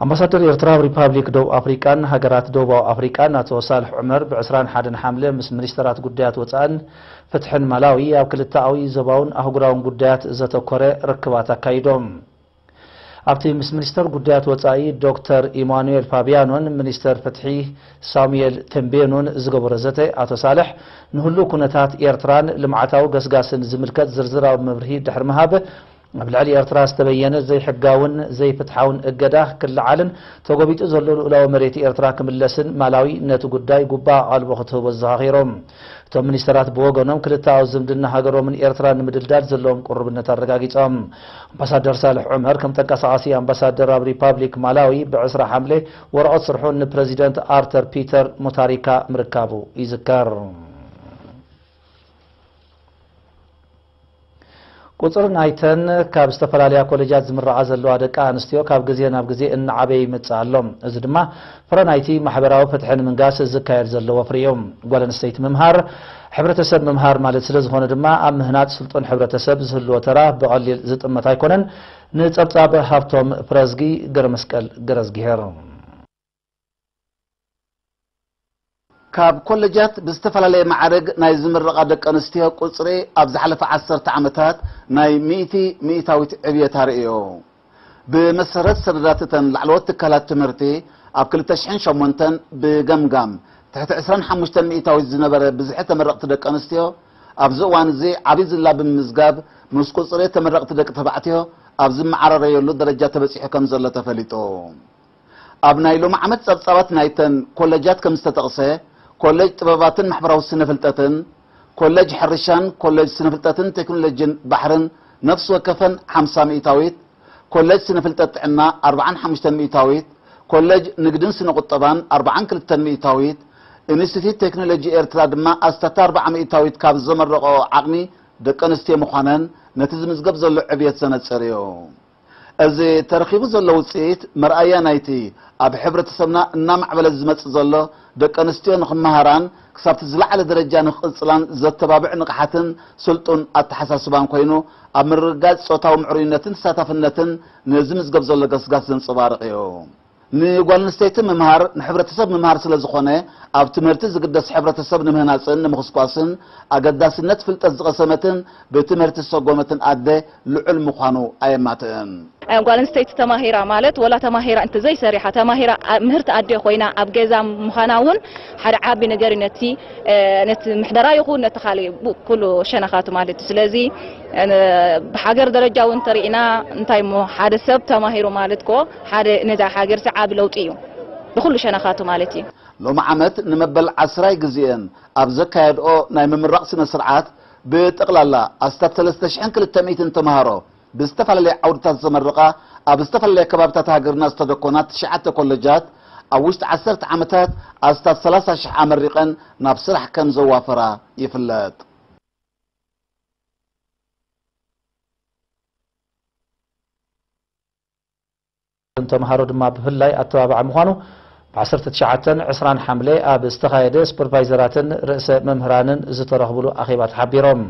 ኣምባሳደር ኤርትራ ኣብ ሪፓብሊክ ደቡብ ኣፍሪቃን ሃገራት ደቡባዊ ኣፍሪቃን ኣቶ ሳልሕ ዑመር ብ ዕስራን ሓደን ሓምለ ምስ ሚኒስተራት ጉዳያት ወጻእን ፍትሕን ማላዊ ኣብ ክልተኣዊ ዞባውን ኣህጉራውን ጉዳያት ዘተኮረ ርክባት ኣካይዶም። ኣብቲ ምስ ሚኒስተር ጉዳያት ወጻኢ ዶክተር ኢማኑኤል ፋቢያኖን ሚኒስተር ፍትሒ ሳሙኤል ተምቤኖን ዝገበሮ ዘተ፣ ኣቶ ሳልሕ ንህሉው ኩነታት ኤርትራን ልምዓታዊ ገስጋስን ዝምልከት ዝርዝራዊ መብርሂ ድሕሪ ምሃብ፣ ኣብ ልዕሊ ኤርትራ ዝተበየነ ዘይሕጋውን ዘይፍትሓውን እገዳ ክለዓልን ተጎቢጡ ዘሎ ልኡላዊ መሬት ኤርትራ ክምለስን ማላዊ ነቲ ጉዳይ ጉባእ ኣቓልቦ ክትህቦ ዘኻኺሮም። እቶም ሚኒስተራት ብወገኖም ክልተኣዊ ዝምድና ሃገሮምን ኤርትራን ንምድልዳል ዘለዎም ቅሩብነት ኣረጋጊጾም። ኣምባሳደር ሳልሕ ዑመር ከም ተንቀሳቓሲ ኣምባሳደር ኣብ ሪፓብሊክ ማላዊ ብ ዕስራ ሓምለ ወረቐት ስርሑ ንፕረዚደንት ኣርተር ፒተር ሙታሪካ ምርካቡ ይዝከር። ቁጽሪ ናይተን ካብ ዝተፈላለያ ኮሌጃት ዝምረቓ ዘለዋ ደቂ ኣንስትዮ ካብ ግዜ ናብ ግዜ እናዓበየ ይመጽእ ኣሎ። እዚ ድማ ፍረ ናይቲ ማሕበራዊ ፍትሒ ንምንጋስ ዝካየድ ዘሎ ወፍሪ እዩ። ጓል ኣንስተይቲ ምምሃር፣ ሕብረተሰብ ምምሃር ማለት ስለ ዝኾነ ድማ ኣብ ምህናጽ ስልጡን ሕብረተሰብ ዝህልዎ ተራ ብቐሊል ዝጥመት ኣይኮነን። ንጸብጻብ ሃብቶም ፍረዝጊ ገረመስቀል ገረዝግሄር። ካብ ኮለጃት ብዝተፈላለየ ማዕረግ ናይ ዝምረቓ ደቂ ኣንስትዮ ቁጽሪ ኣብ ዝሓለፈ ዓሰርተ ዓመታት ናይ ሚእቲ ሚእታዊት ዕብየት ኣርእዮ። ብመሰረት ሰነዳት እተን ላዕለዎት ትካላት ትምህርቲ፣ ኣብ ክልተ ሽሕን ሸሞንተን ብገምጋም ትሕቲ ዕስራን ሓሙሽተን ሚእታዊት ዝነበረ ብዝሒ ተመረቕቲ ደቂ ኣንስትዮ፣ ኣብዚ እዋን እዚ ዓብዪ ዝላ ብምምዝጋብ ምስ ቁጽሪ ተመረቕቲ ደቂ ተባዕትዮ ኣብ ዝመዓራረየሉ ደረጃ ተበጺሑ ከም ዘሎ ተፈሊጡ። ኣብ ናይ ሎሚ ዓመት ጸብጻባት ናይተን ኮለጃት ከም ዝተጠቕሰ፣ ኮለጅ ጥበባትን ማሕበራዊ ስነ ፍልጠትን፣ ኮለጅ ሕርሻን ኮለጅ ስነ ፍልጠትን ቴክኖሎጂን ባሕርን ነፍሲ ወከፈን ሓምሳ ሚእታዊት፣ ኮለጅ ስነ ፍልጠት ጥዕና ኣርብዓን ሓሙሽተን ሚእታዊት፣ ኮለጅ ንግድን ስነ ቁጠባን ኣርብዓን ክልተን ሚእታዊት፣ ኢንስቲትዩት ቴክኖሎጂ ኤርትራ ድማ ኣስታት ኣርብዓ ሚእታዊት ካብ ዘመረቐኦ ዓቕሚ ደቂ ኣንስትዮ ምዃነን ነቲ ዝምዝገብ ዘሎ ዕብየት ዘነጽር እዩ። እዚ ተረኺቡ ዘሎ ውጽኢት መርኣያ ናይቲ ኣብ ሕብረተሰብና እናማዕበለ ዝመጽእ ዘሎ ደቂ ኣንስትዮ ንኽመሃራን ክሳብቲ ዝለዓለ ደረጃ ንኽቕጽላን ዘተባብዕ ንቕሓትን ስልጡን ኣተሓሳስባን ኮይኑ፣ ኣብ ምርግጋጽ ጾታዊ ምዕሩይነትን ተሳታፍነትን ንዝምዝገብ ዘሎ ገስጋስ ዘንጸባርቕ እዩ። ንጓል ኣንስተይቲ ምምሃር ንሕብረተሰብ ምምሃር ስለ ዝኾነ፣ ኣብ ትምህርቲ ዝግደስ ሕብረተሰብ ንምህናጽን ንምኹስኳስን ኣገዳስነት ፍልጠት ዝቐሰመትን ብትምህርቲ ዝሰጎመትን ኣደ ልዑል ምዃኑ ኣየማትእን። ጓል ኣንስተይቲ ተማሂራ ማለት ወላ ተማሂራ እንተ ዘይሰሪሓ፣ ተማሂራ ምህርቲ ኣደ ኮይና ኣብ ገዛ ምዃና እውን ሓደ ዓቢ ነገር እዩ። ነቲ ነቲ ምሕደራ ይኹን ነቲ ካልእ ኩሉ ሸነኻቱ ማለት እዩ። ስለዚ ብሃገር ደረጃ እውን ተሪእና እንታይ እሞ ሓደ ሰብ ተማሂሩ ማለት ኮ ሓደ ነዛ ሃገር ዓቢ ለውጢ እዩ ብኹሉ ሸነኻቱ ማለት እዩ። ሎሚ ዓመት ንመበል ዓስራይ ግዜኤን ኣብ ዘካየድኦ ናይ ምምራቕ ስነ ስርዓት ብጠቕላላ ኣስታት ሰለስተ ሽሕን ክልተ ሚእትን ተምሃሮ ብዝተፈላለየ ዓውድታት ዘመረቓ ኣብ ዝተፈላለየ ከባብታት ሃገርና ዝተደኮና ትሽዓተ ኮለጃት ኣብ ውሽጢ ዓሰርተ ዓመታት ኣስታት ሰላሳ ሽሕ ኣመሪቐን ናብ ስራሕ ከም ዘዋፈራ ይፍለጥ። ተምሃሮ ድማ ብፍላይ ኣተባባዒ ምዃኑ ብ ዓሰርተ ትሽዓተን ዕስራን ሓምለ ኣብ ዝተኻየደ ሱፐርቫይዘራትን ርእሰ መምህራንን ዝተረኽብሉ ኣኼባ ተሓቢሮም።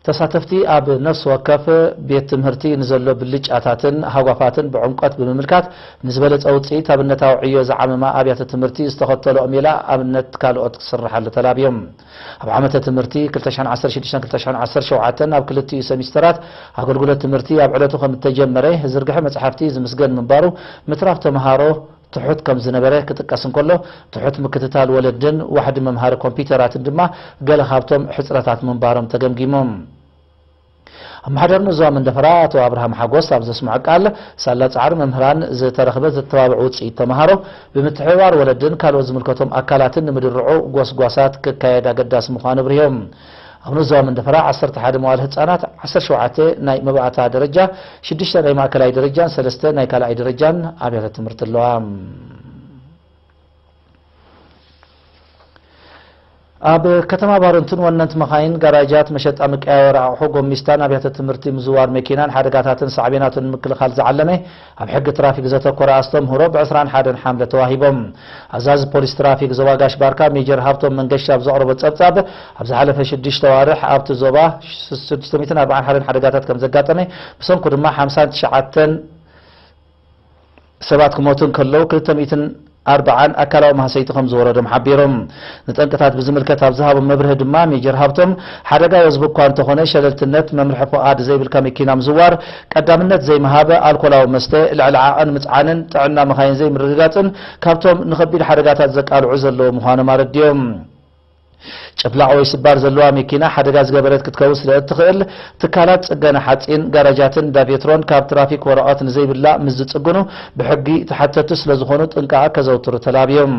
ተሳተፍቲ ኣብ ነፍሲ ወከፍ ቤት ትምህርቲ ንዘሎ ብልጫታትን ሃጓፋትን ብዕምቆት ብምምልካት ንዝበለጸ ውጽኢት ኣብነታዊ ዕዮ ዝዓመማ ኣብያተ ትምህርቲ ዝተኸተልኦ ሜላ ኣብነት ካልኦት ክስርሓሉ ተላብዮም። ኣብ ዓመተ ትምህርቲ ክልተ ሽሕን ዓሰርተ ሽዱሽተን ክልተ ሽሕን ዓሰርተ ሸውዓተን ኣብ ክልቲኡ ሰሚስተራት ኣገልግሎት ትምህርቲ ኣብ ዕለቱ ከም እተጀመረ ዝርግሐ መጽሓፍቲ ዝምስገን ምንባሩ ምትራፍ ተምሃሮ ትሑት ከም ዝነበረ ክጥቀስ እንከሎ፣ ትሑት ምክትታል ወለድን ዋሕዲ መምሃሪ ኮምፒውተራትን ድማ ገለ ካብቶም ሕጽረታት ምንባሮም ተገምጊሞም። ኣመሓዳሪ ዞባ መንደፈራ ኣቶ ኣብርሃም ሓጎስ ኣብ ዘስምዖ ቃል፣ ሳላ ጻዕሪ መምህራን ዝተረኽበ ዘተባብዕ ውጽኢት ተምሃሮ ብምትሕብባር ወለድን ካልኦት ዝምልከቶም ኣካላትን ንምድርዑ ጎስጓሳት ክካየድ ኣገዳሲ ምዃኑ ኣብሪሆም። ኣብ ዞባ መንደፈራ ዓሰርተ ሓደ መዋለ ህጻናት፣ ዓሰርተ ሸውዓተ ናይ መባእታ ደረጃ፣ ሽዱሽተ ናይ ማእከላይ ደረጃን ሰለስተ ናይ ካልኣይ ደረጃን ኣብያተ ትምህርቲ ኣለዋ። ኣብ ከተማ ባረንቱን ወነንቲ መኻይን፣ ጋራጃት፣ መሸጣ መቀያየሪ ኣቑሑ፣ ጎሚስታን ኣብያተ ትምህርቲ ምዝዋር መኪናን ሓደጋታትን ሳዕቤናቱን ንምክልኻል ዝዓለመ ኣብ ሕጊ ትራፊክ ዘተኮረ ኣስተምህሮ ብ ዕስራን ሓደን ሓምለ ተዋሂቦም። ኣዛዚ ፖሊስ ትራፊክ ዞባ ጋሽ ባርካ ሜጀር ሃብቶም መንገሻ ኣብ ዘቕረቦ ጸብጻብ፣ ኣብ ዝሓለፈ ሽዱሽተ ኣዋርሕ ኣብቲ ዞባ ሽዱሽተ ሚእትን ኣርባዓን ሓደን ሓደጋታት ከም ዘጋጠመ፣ ብሰንኩ ድማ ሓምሳን ትሽዓተን ሰባት ክሞቱ እንከለዉ፣ ክልተ ሚእትን ኣርባዓን ኣካላዊ ማህሰይቲ ከም ዝወረዶም ሓቢሮም። ንጠንቅታት ብዝምልከት ኣብ ዝሃቦም መብርሂ ድማ፣ ሜጀር ሃብቶም፣ ሓደጋ ወዝቢ እኳ እንተኾነ፣ ሸለልትነት መምርሒ ፍቓድ ዘይብልካ መኪና ምዝዋር፣ ቀዳምነት ዘይምሃብ፣ ኣልኮላዊ መስተ ልዕሊ ዓቐን ምጽዓንን ጥዕና መኻይን ዘይምርግጋጽን ካብቶም ንኸቢድ ሓደጋታት ዘቃልዑ ዘለዉ ምዃኖም ኣረዲኦም። ጭፍላቕ ወይ ስባር ዘለዋ መኪና ሓደጋ ዝገበረት ክትከውን ስለ እትኽእል፣ ትካላት ጽገና ሓጺን፣ ጋራጃትን ዳቬትሮን ካብ ትራፊክ ወረቐት ንዘይብላ ምስ ዝጽግኑ ብሕጊ ተሓተቲ ስለ ዝኾኑ ጥንቃቐ ከዘውትሩ ተላብዮም።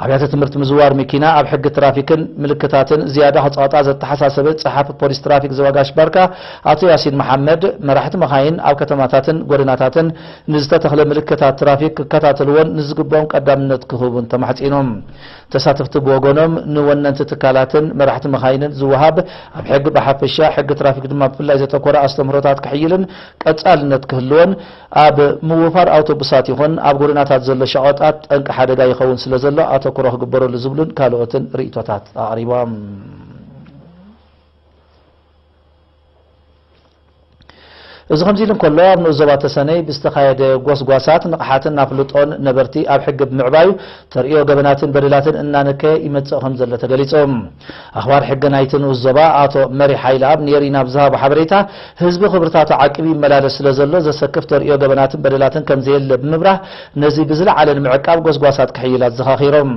ኣብያተ ትምህርቲ ምዝዋር መኪና ኣብ ሕጊ ትራፊክን ምልክታትን ዝያዳ ክጸቕጣ ዘተሓሳሰበ ጸሓፊ ፖሊስ ትራፊክ ዞባ ጋሽ ባርካ ኣቶ ያሲን መሓመድ፣ መራሕቲ መኻይን ኣብ ከተማታትን ጎደናታትን ንዝተተኽለ ምልክታት ትራፊክ ክከታተልዎን ንዝግብኦም ቀዳምነት ክህቡን ተማሕጺኖም። ተሳተፍቲ ብወገኖም፣ ንወነንቲ ትካላትን መራሕቲ መኻይንን ዝወሃብ፣ ኣብ ሕጊ ብሓፈሻ፣ ሕጊ ትራፊክ ድማ ብፍላይ ዘተኮረ ኣስተምህሮታት ክሕይልን ቀጻልነት ክህልዎን፣ ኣብ ምውፋር ኣውቶቡሳት ይኹን ኣብ ጎደናታት ዘሎ ሸቐጣት ጠንቂ ሓደጋ ይኸውን ስለ ዘሎ ኣተኩሮ ክግበረሉ ዝብሉን ካልኦትን ርእይቶታት ኣቕሪቦም። እዚ ከምዚ ኢሉ እንከሎ፣ ኣብ ንኡስ ዞባ ተሰነይ ብዝተኻየደ ጎስጓሳት ንቕሓትን ኣፍልጦን ነበርቲ ኣብ ሕጊ ብምዕባዩ፣ ተርእዮ ገበናትን በደላትን እናነከየ ይመጽእ ከም ዘሎ ተገሊጹ። ኣኽባር ሕጊ ናይቲ ንኡስ ዞባ ኣቶ መሪ ሓይለኣብ ንኤሪና ብዝሃቦ ሓበሬታ፣ ህዝቢ ክብርታቱ ዓቂቡ ይመላለስ ስለ ዘሎ፣ ዘሰክፍ ተርእዮ ገበናትን በደላትን ከም ዘየለ ብምብራህ፣ ነዚ ብዝለዓለ ንምዕቃብ ጎስጓሳት ክሕይል ኣዘኻኺሮም።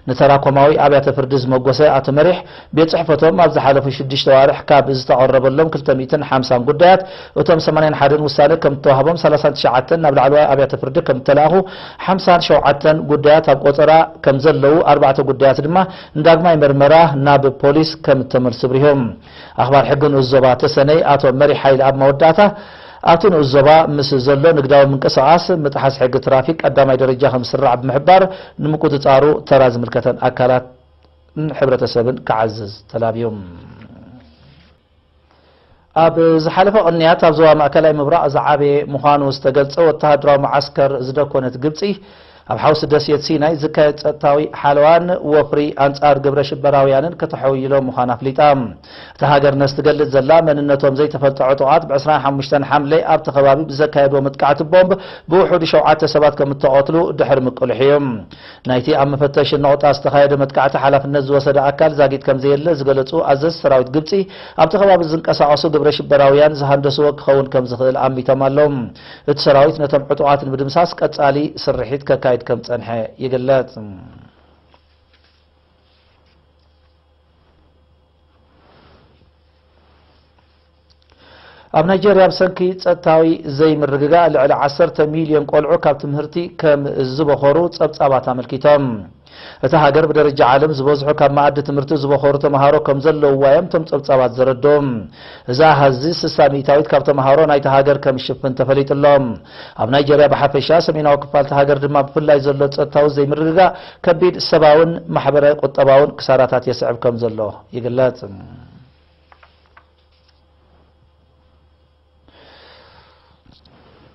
ንተራኮማዊ ኣብያተ ፍርዲ ዝመጎሰ ኣቶ መሪሕ፣ ቤት ጽሕፈቶም ኣብ ዝሓለፉ ሽዱሽተ ኣዋርሕ ካብ ዝተቐረበሎም ክልተ ሚእትን ሓምሳን ጉዳያት፣ እቶም ሰማንያን ሓደን ውሳነ ከም እተዋህቦም፣ ሰላሳን ትሽዓተን ናብ ላዕለዋይ ኣብያተ ፍርዲ ከም እተላእኹ፣ ሓምሳን ሸውዓተን ጉዳያት ኣብ ቆጸራ ከም ዘለዉ፣ ኣርባዕተ ጉዳያት ድማ ንዳግማይ መርመራ ናብ ፖሊስ ከም እተመልሱ ኣብሪሆም። ኣኽባር ሕጊ ንኡስ ዞባ ተሰነይ ኣቶ መሪሕ ሓይለኣብ መወዳእታ፣ ኣብቲ ንኡስ ዞባ ምስ ዘሎ ንግዳዊ ምንቅስቓስ ምጥሓስ ሕጊ ትራፊክ ቀዳማይ ደረጃ ከም ዝስራዕ ብምሕባር፣ ንምቁጽጻሩ ተራ ዝምልከተን ኣካላት ሕብረተሰብን ክዓዝዝ ተላብዮም። ኣብ ዝሓለፈ ቅንያት ኣብ ዞባ ማእከላይ ምብራቕ ዝዓበየ ምዃኑ ዝተገልጸ ወተሃደራዊ መዓስከር ዝደኮነት ግብጺ፣ ኣብ ሓውሲ ደሴት ሲናይ ዝካየድ ጸጥታዊ ሓለዋን ወፍሪ ኣንጻር ግብረ ሽበራውያንን ከተሐውይሎ ምዃና ኣፍሊጣ። እታ ሃገር ነዚ ትገልጽ ዘላ፣ መንነቶም ዘይተፈልጠ ዕጡቓት ብ ዕስራን ሓሙሽተን ሓምለ ኣብቲ ከባቢ ብዘካየድዎ መጥቃዕቲ ቦምብ ብውሑዱ ሸውዓተ ሰባት ከም እተቐትሉ ድሕሪ ምቅልሑ እዩ። ናይቲ ኣብ መፈተሺ ነቑጣ ዝተኻየደ መጥቃዕቲ ሓላፍነት ዝወሰደ ኣካል ዛጊት ከም ዘየለ ዝገለጹ ኣዘዝቲ ሰራዊት ግብጺ፣ ኣብቲ ከባቢ ዝንቀሳቐሱ ግብረ ሽበራውያን ዝሃንደስዎ ክኸውን ከም ዝኽእል ኣሚቶም ኣለዉ። እቲ ሰራዊት ነቶም ዕጡቓት ንምድምሳስ ቀጻሊ ስርሒት ከካይድ ከም ዝጸንሐ ይግለጽ። ኣብ ናይጀርያ ብሰንኪ ጸጥታዊ ዘይምርግጋእ ልዕሊ ዓሰርተ ሚልዮን ቆልዑ ካብ ትምህርቲ ከም ዝበኾሩ ጸብጻባት ኣመልኪቶም። እታ ሃገር ብደረጃ ዓለም ዝበዝሑ ካብ መኣዲ ትምህርቲ ዝበኾሩ ተምሃሮ ከም ዘለውዋ እዮም እቶም ጸብጻባት ዘረድኡ። እዚ ኣሃዝ እዚ ስሳ ሚእታዊት ካብ ተምሃሮ ናይታ ሃገር ከም ዝሽፍን ተፈሊጡ ኣሎ። ኣብ ናይጀርያ ብሓፈሻ፣ ሰሜናዊ ክፋል እታ ሃገር ድማ ብፍላይ ዘሎ ጸጥታዊ ዘይምርግጋእ ከቢድ ሰብኣውን ማሕበረ ቁጠባውን ክሳራታት የስዕብ ከም ዘሎ ይግለጽ።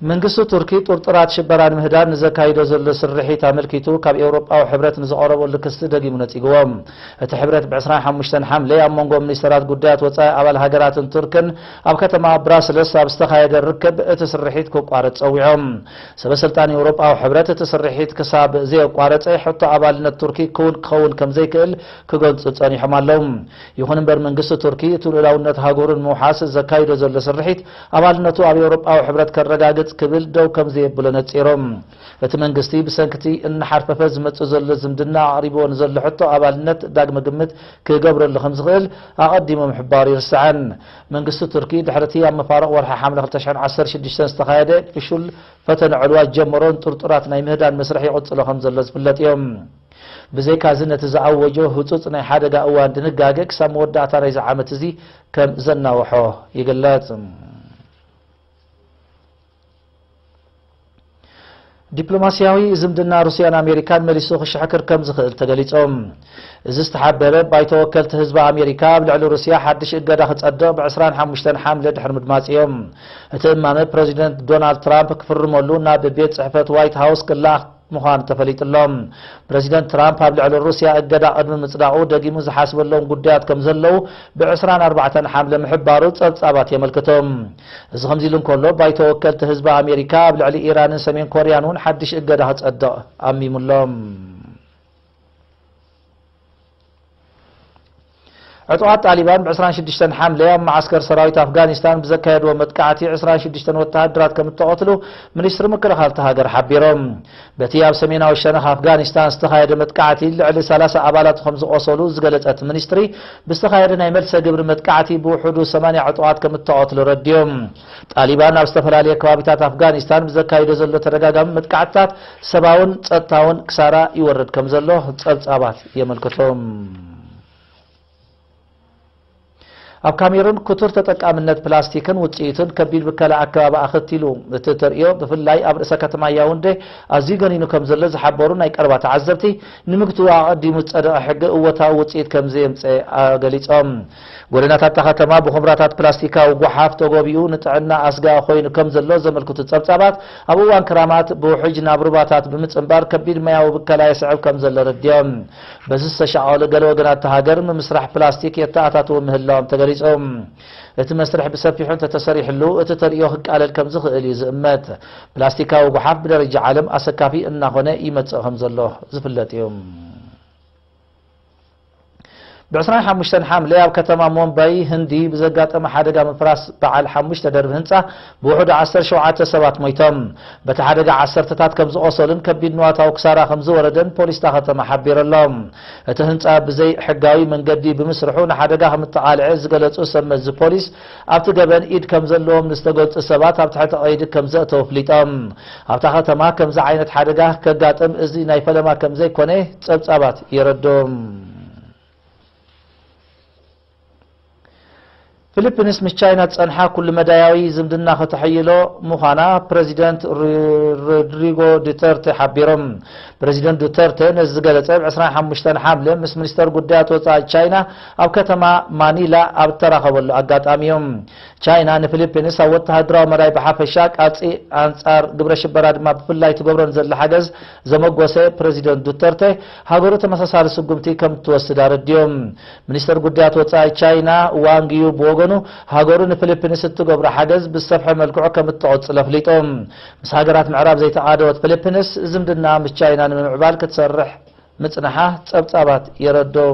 መንግስቲ ቱርኪ ጥርጡራት ሽበራ ንምህዳን ንዘካይዶ ዘሎ ስርሒት ኣመልኪቱ ካብ ኤውሮጳዊ ሕብረት ንዝቐረበሉ ክሲ ደጊሙ ነጺግዎ። እቲ ሕብረት ብ ዕስራን ሓሙሽተን ሓምለ ኣብ መንጎ ሚኒስተራት ጉዳያት ወጻኢ ኣባል ሃገራትን ቱርክን ኣብ ከተማ ብራስለስ ኣብ ዝተኻየደ ርክብ እቲ ስርሒት ክቋረጽ ጸዊዖም። ሰበ ስልጣን ኤውሮጳዊ ሕብረት እቲ ስርሒት ክሳብ ዘየቋረጸ ሕቶ ኣባልነት ቱርኪ ክውን ክኸውን ከም ዘይክእል ክገልጹ ጸኒሖም ኣለዉ። ይኹን እምበር መንግስቲ ቱርኪ እቲ ልኡላውነት ሃገሩ ንምውሓስ ዘካይዶ ዘሎ ስርሒት ኣባልነቱ ኣብ ኤውሮጳዊ ሕብረት ከረጋግጽ ክብል ደው ከም ዘየብሎ ነጺሮም። እቲ መንግስቲ ብሰንክቲ እናሓርፈፈ ዝመጽእ ዘሎ ዝምድና ኣቕሪብዎ ንዘሎ ሕቶ ኣባልነት ዳግመ ግምት ክገብረሉ ከም ዝኽእል ኣቐዲሙ ምሕባሩ ይርስዓን። መንግስቲ ቱርኪ ድሕሪ እቲ ኣብ መፋርቕ ወርሒ ሓምለ ክልተ ሽሕን ዓሰርተ ሽዱሽተን ዝተኻየደ ፍሹል ፈተነ ዕልዋ ጀመሮ ንጥርጡራት ናይ ምህዳን መስርሕ ይቕጽሎ ከም ዘሎ ዝፍለጥ እዮም። ብዘይካዚ ነቲ ዝኣወጆ ህጹጽ ናይ ሓደጋ እዋን ድንጋገ ክሳብ መወዳእታ ናይዚ ዓመት እዚ ከም ዘናውሖ ይግለጽ። ዲፕሎማስያዊ ዝምድና ሩስያን ኣሜሪካን መሊሱ ክሽሕክር ከም ዝኽእል ተገሊጾም። እዚ ዝተሓበረ ባይቶ ወከልቲ ህዝቢ ኣሜሪካ ኣብ ልዕሊ ሩስያ ሓድሽ እገዳ ክጸድቕ ብ ዕስራን ሓሙሽተን ሓምለ ድሕሪ ምድማጽ እዮም። እቲ እማመ ፕረዚደንት ዶናልድ ትራምፕ ክፍርመሉ ናብ ቤት ጽሕፈት ዋይት ሃውስ ክለኣኽ ምዃኑ ተፈሊጡ ኣሎ። ፕረዚደንት ትራምፕ ኣብ ልዕሊ ሩስያ እገዳ ቅድሚ ምጽዳቑ ደጊሙ ዝሓስበሎም ጉዳያት ከም ዘለዉ ብ ዕስራን ኣርባዕተን ሓምለ ምሕባሩ ጸብጻባት የመልክቱ። እዚ ከምዚ ኢሉ እንከሎ፣ ባይቶ ወከልቲ ህዝቢ ኣሜሪካ ኣብ ልዕሊ ኢራንን ሰሜን ኮርያን እውን ሓድሽ እገዳ ክጸድቕ ኣሚሙ ኣሎ። ዕጡቓት ጣሊባን ብ ዕስራን ሽዱሽተን ሓምለ ኣብ መዓስከር ሰራዊት ኣፍጋኒስታን ብዘካየድዎ መጥቃዕቲ ዕስራን ሽዱሽተን ወተሃደራት ከም እተቐትሉ ሚኒስትሪ ምክልኻል እታ ሃገር ሓቢሮም። በቲ ኣብ ሰሜናዊ ሸነኽ ኣፍጋኒስታን ዝተኻየደ መጥቃዕቲ ልዕሊ ሰላሳ ኣባላቱ ከም ዝቖሰሉ ዝገለጸ እቲ ሚኒስትሪ፣ ብዝተኻየደ ናይ መልሰ ግብሪ መጥቃዕቲ ብውሕዱ ሰማንያ ዕጡቓት ከም እተቐትሉ ረዲዮም። ጣሊባን ኣብ ዝተፈላለየ ከባቢታት ኣፍጋኒስታን ብዘካይዶ ዘሎ ተደጋጋሚ መጥቃዕትታት ሰብኣውን ጸጥታውን ክሳራ ይወርድ ከም ዘሎ ጸብጻባት የመልክቱ። ኣብ ካሜሩን ክቱር ተጠቃምነት ፕላስቲክን ውጽኢቱን ከቢድ ብከላ ኣከባቢ ኣኸቲሉ። እቲ ተርእዮ ብፍላይ ኣብ ርእሰ ከተማ ያውንዴ ኣዝዩ ገኒኑ ከም ዘሎ ዝሓበሩ ናይ ቀረባ ተዓዘብቲ፣ ንምግትኡ ኣቐዲሙ ዝጸደቐ ሕጊ እወታዊ ውጽኢት ከም ዘየምጸ ገሊጾም። ጎደናታት እታ ከተማ ብኹምራታት ፕላስቲካዊ ጓሓፍ ተጎቢኡ ንጥዕና ኣስጋኢ ኮይኑ ከም ዘሎ ዘመልክቱ ጸብጻባት፣ ኣብ እዋን ክራማት ብውሕጅ ናብ ሩባታት ብምጽንባር ከቢድ ማያዊ ብከላ የስዕብ ከም ዘሎ ረዲኦም። በዚ ዝተሻቐሉ ገለ ወገናት እታ ሃገር፣ ምምስራሕ ፕላስቲክ የተኣታትዉ ምህላዎም ተገሊጹ። እቲ መስርሕ ብሰፊሑ እንተተሰሪሕሉ፣ እቲ ተርእዮ ክቃለል ከም ዝኽእል እዩ ዝእመት። ፕላስቲካዊ ጓሓፍ ብደረጃ ዓለም ኣሰካፊ እናኾነ ይመጽእ ከም ዘሎ ዝፍለጥ እዩ። ብ ዕስራን ሓሙሽተን ሓምለ ኣብ ከተማ ሞምባይ ህንዲ ብዘጋጠመ ሓደጋ ምፍራስ በዓል ሓሙሽተ ደርቢ ህንጻ ብውሕዱ ዓሰርተ ሸውዓተ ሰባት ሞይቶም። በቲ ሓደጋ ዓሰርተታት ከም ዝቖሰሉን ከቢድ ንዋታዊ ክሳራ ከም ዝወረደን ፖሊስ እታ ከተማ ሓቢሩ ኣሎ። እቲ ህንጻ ብዘይ ሕጋዊ መንገዲ ብምስርሑ ንሓደጋ ከም እተቓልዐ ዝገለጹ ሰብ መዚ ፖሊስ፣ ኣብቲ ገበን ኢድ ከም ዘለዎም ንዝተገልጹ ሰባት ኣብ ትሕቲ ቀይዲ ከም ዘእተው ኣፍሊጦም። ኣብታ ከተማ ከምዚ ዓይነት ሓደጋ ከጋጥም እዚ ናይ ፈለማ ከም ዘይኮነ ጸብጻባት የረድኡ። ፊሊፒንስ ምስ ቻይና ዝጸንሓ ኩሉ መዳያዊ ዝምድና ከተሐይሎ ምዃና ፕረዚደንት ሪ-፣ ሮድሪጎ ዱተርተ ሓቢሮም። ፕረዚደንት ዱተርተ ነዚ ዝገለጸ ብ ዕስራን ሓሙሽተን ሓምለ ምስ ሚኒስተር ጉዳያት ወጻኢ ቻይና ኣብ ከተማ ማኒላ ኣብ እተራኸበሉ ኣጋጣሚ እዩ። ቻይና ንፊሊፒንስ ኣብ ወተሃደራዊ መዳይ ብሓፈሻ፣ ቃልሲ ኣንጻር ግብረ ሽበራ ድማ ብፍላይ ትገብሮ ንዘላ ሓገዝ ዘመጎሰ ፕረዚደንት ዱተርተ፣ ሃገሩ ተመሳሳሊ ስጉምቲ ከም እትወስድ ኣረዲኡ። ሚኒስተር ጉዳያት ወጻኢ ቻይና ዋንግ ዩ ብወገኑ፣ ሃገሩ ንፊሊፒንስ እትገብሮ ሓገዝ ብዝሰፍሐ መልክዑ ከም እትቕጽል ኣፍሊጡ። ምስ ሃገራት ምዕራብ ዘይተቓደወት ፊሊፒንስ፣ ዝምድና ምስ ቻይና ንምምዕባል ክትሰርሕ ምጽንሓ ጸብጻባት የረድኡ።